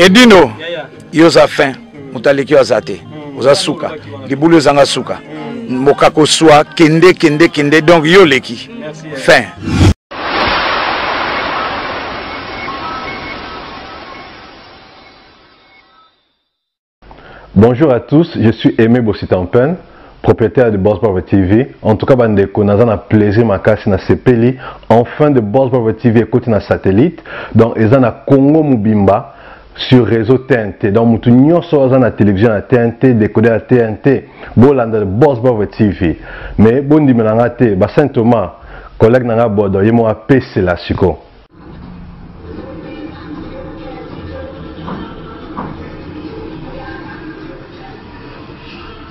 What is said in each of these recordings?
Edino, yo oza fin, moto aleki yo aza te, oza suka, libulu ezanga suka, mokako swa, kende kende kende, donc yo oleki fin. Bonjour à tous, je suis Aimé Bossitampen, propriétaire de Boss Brother TV. En tout cas, bandeko, naza na plaisir makasi na sepeli. Enfin de Boss Brother TV ekoti na satellite. Donc eza na Congo mobimba sur réseau TNT. Donc mutu nyonso aza na télévision ya TNT, décodeur ya TNT, bolanda Boss Brother TV. Mais bondimela nga te, ba Saint Thomas, collègue na nga Bodo, ye mo apesela siko.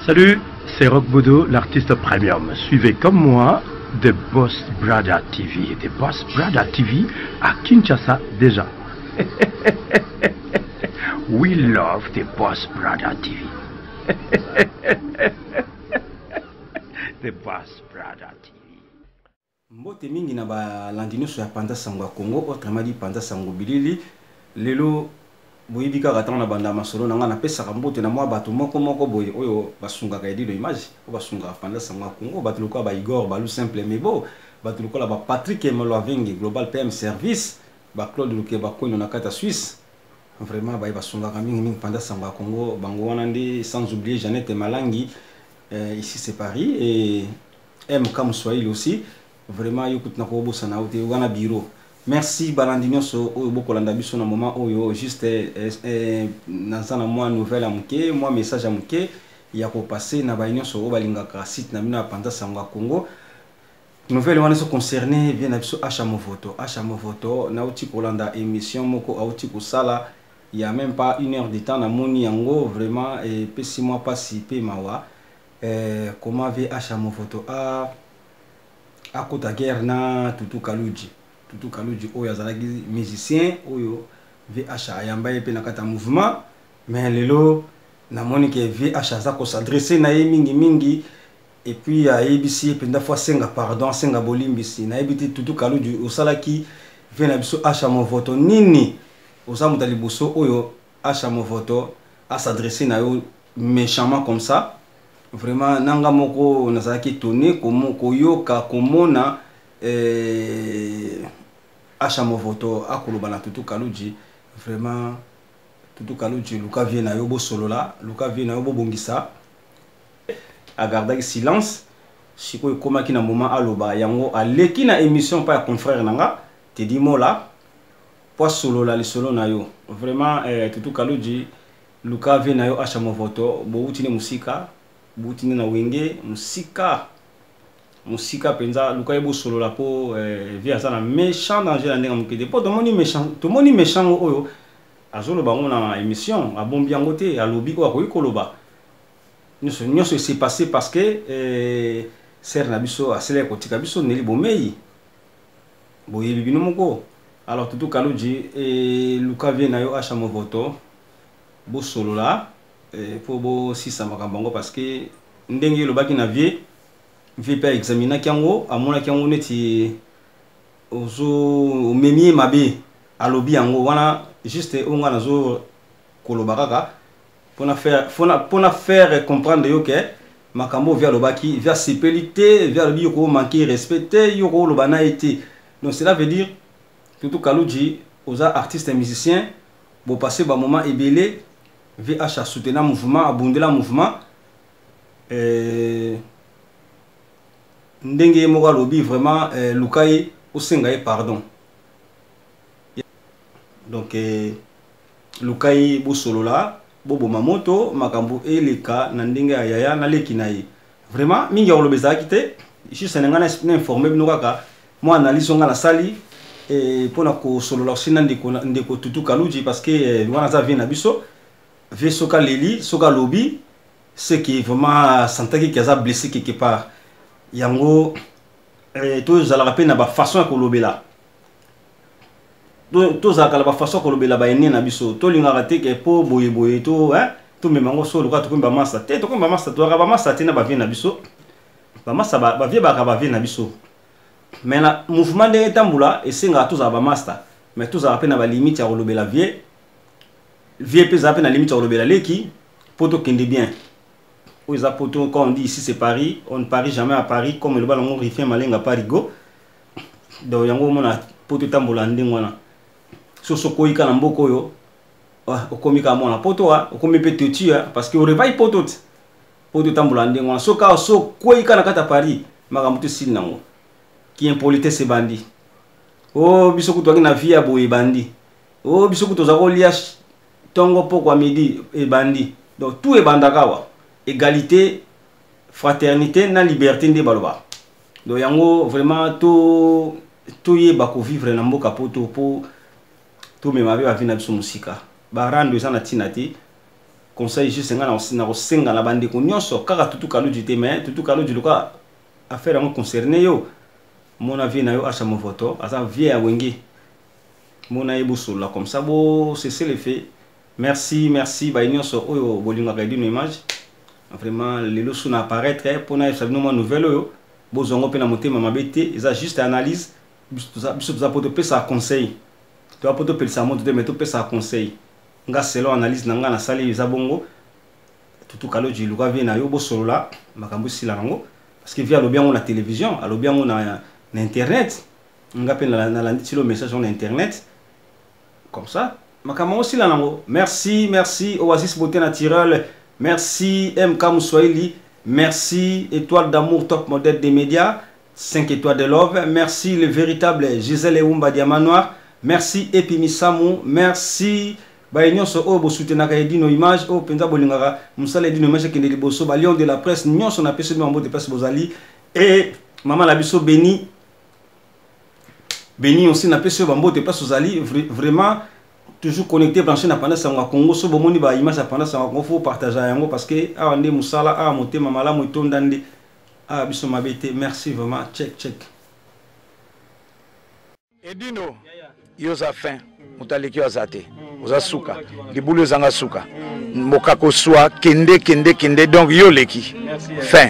Salut, c'est Rock Bodo, l'artiste premium. Suivez comme moi The Boss Brother TV. The Boss Brother TV à Kinshasa déjà. We love The Boss Brother TV. The Boss Brother TV. Mbote mingi na balandi nyonso ya Panza Sango ya Congo, autrement dit Panza Sango Bilili. Lelo boyebi kaka ntango na banda masolo na ngai napesaka mbote na mwa bato moko moko boye oyo basungaka Edino Image, oyo basungaka Panza Sango ya Congo, bato lokola ba Igor Balu Simple Mebo, bato lokola ba Patrick Emalwavingi Global PM Service, ba Claude Lukeba Kweno na kati ya Suisse. Vraiment baye basungaka mingi mingi Panza Sango ya Congo, bango wana nde, sans oublier Jeannette Malangi, ici c'est Paris et MK Muswahili aussi. Vraiment yo kutu nakobosana yo te wana bureau. Merci balandi nyonso oyo bokolanda biso na moment oyo juste naza na mwa nouvelle ya moke, mwa message ya moke ya kopasser na baye nyonso oyo balingaka site na bino ya Panza Sango ya Congo. Nouvelle wana ezo concerner bien na biso Asha Movoto. Asha Movoto nauti kolanda émission moko auti kosala il y a même pas une heure de temps na moni yango vraiment epesi mwa pasi pe mawa. Comment vie Asha Movoto a akota guerre na Tutu Kaluji. Tutu Kaluji oyo azalaki musicien oyo VH ayamba ye pe na kati ya mouvement, mais lelo namoni ke VH aza ko s'adresser na ye mingi mingi et puis ayebisi ye mpenza fo asenga pardon, asenga bolimbisi. Nayebi te Tutu Kaluji osalaki vie na biso Asha Movoto nini, oza moto ya liboso oyo Asha Movoto a s'adresser na yo méchamment comme ça. Vraiment nanga moko nazalaki étonné koyoka komona Asha Movoto akoloba na Tutu Kaluji. Vraiment Tutu Kaluji luka vie na yo bosolola, luka vie na yo bobongisa. Agardaki silence sikoyo ekomaki na moment aloba yango, aleki na émission pa ya confrère nanga Teddy Mola po asolola lisolo na yo. Vraiment Tutu Kaluji luka vie na yo Asha Movoto, bowuti ne musika, bowuti ne na wenge musika, musika penza, luka ye bosolola po vie aza na méchant danger na ndenge moke te. Po tomoni méchant, tomoni méchant oyo azoloba ngo na émission, abombi yango te, alobi oyo akoki koloba. Nyonso, nyonso s'est passé parce que sœur na biso aselaki kotika biso Nelly Bomei. Boyebi bino moko. Alors Tutu Kaluji luka vie na yo Asha Movoto bosolola po bosisa makambo yango parce que ndenge elobaki na vie, vie pe examinaki yango, amonaki yango neti ozo omemi ye mabe, alobi yango wana juste oyo nga nazo koloba kaka pona faire comprendre yo ke makambo vie alobaki, vie asepeli te, vie alobi yo ko manquer respect te, yo ko loba na ye te. Donc cela veut dire Tutu Kaluji oza artiste et musicien, bo passer ba moment ebele, VH a soutenir mouvement, a bundela mouvement. Ndenge moko alobi vraiment lukai osenga ye pardon. Donc lukai bosolola boboma moto makambo eleka na ndenge ya yaya na leki na ye. Vraiment mingi ya koloba ezalaki te, juste na ngai na informer bino kaka moi analyse nga na sali mpona kosolola aussi na ndeko Tutu Kaluji parce que wana aza vie na biso, vie soka leli soka lobi, c'est qui vraiment santaki ki aza blessé quelque part. Yango tozalaka pe na ba façon ya kolobela, tozalaka na ba façon ya kolobela ba aîné na biso, tolingaka te ke po boye boye to, hein, tomema yango so lokola tokomi ba masa te, tokomi ba masa, tozalaka ba masa te na ba vie na biso, ba masa ba vie baka ba vie na biso. Mais na mouvement ndenge etambola esengaka tozala ba master, mais tozalaka pe na ba limite ya kolobela vie. Vie mpe eza mpe na limite ya kolobela leki mpo tokende bien. Oyo eza poto, quand on dit ici c'est Paris, on ne parie jamais à Paris, comme eloba nango Rifin Malenga Parigo. Donc yango omona poto etambola ndenge wana. Soki okoyi kaka na mboka oyo, okomi kaka mwana poto, okomi mpe tetu, parce que orevai poto te. Poto etambola ndenge wana. Soki kaka so okwei kaka na kati ya Paris, makambo to esili nango. Ki impolitesse ebandi. O biso kutu toyaki na vie ya boye ebandi. O biso kutu toza kolia ntongo pokwa midi ebandi. Donc tout ebandaka awa. Égalité, fraternité na liberté nde baloba. Donc yango vraiment to toyeba kovivre na mboka poto po tomema mpe bavi na biso mosika. Barando eza na ntina te. Conseil juste nga na kosenga na bandeko nyonso kaka Tutu Kaludji te, mais Tutu Kaludji loka affaire yango concerné yo. Mona vie na yo Acha Movoto aza vie ya Wenge. Mona ye bosolola comme ça bo cesser le fait. Merci, merci ba nyonso oyo bolingaka Edino Image. Vraiment lelo sous na apparaître pona yebisa bino mwa nouvelle oyo bozwango mpe na motema mabe te, eza juste analyse. Biso toza po topesa conseil. Toza po topelisa moto te, mais topesa conseil. Nga selon analyse na nga nasali eza bongo. Tutu Kaludji luka vie na yo bosolola makambo esila nango, parce que vie alobi yango na télévision, alobi yango na internet. Nga mpe nalandi tilo message na internet comme ça makambo yango esila nango. Merci, merci Oasis Beauté Naturelle, merci MK Muswahili, merci Étoile d'amour top modèle des médias 5 étoiles de love, merci le véritable Gisèle Eumba Diamant Noir, merci Epi Misamu, merci baye nyonso oyo bosoutenaka Edino Image, oyo mpenza bolingaka mosala Edino Image ekende liboso, ba lion de la presse nyonso napesi bino mbote place bozali. Et mama na biso Beni, Beni aussi napesi yo bambote place ozali, vraiment toujours connecté, branché na Panda Sango ya Congo. So bomoni ba image ya Panda Sango ya Congo, faut partager yango parce que awa nde mosala, awa motema malamu etonda nde awa biso mabe te. Merci vraiment, check check. Edino, yo oza fin, moto aleki yo aza te, oza suka, libulu ezanga suka, mokako swa kende kende kende, donc yo oleki fin.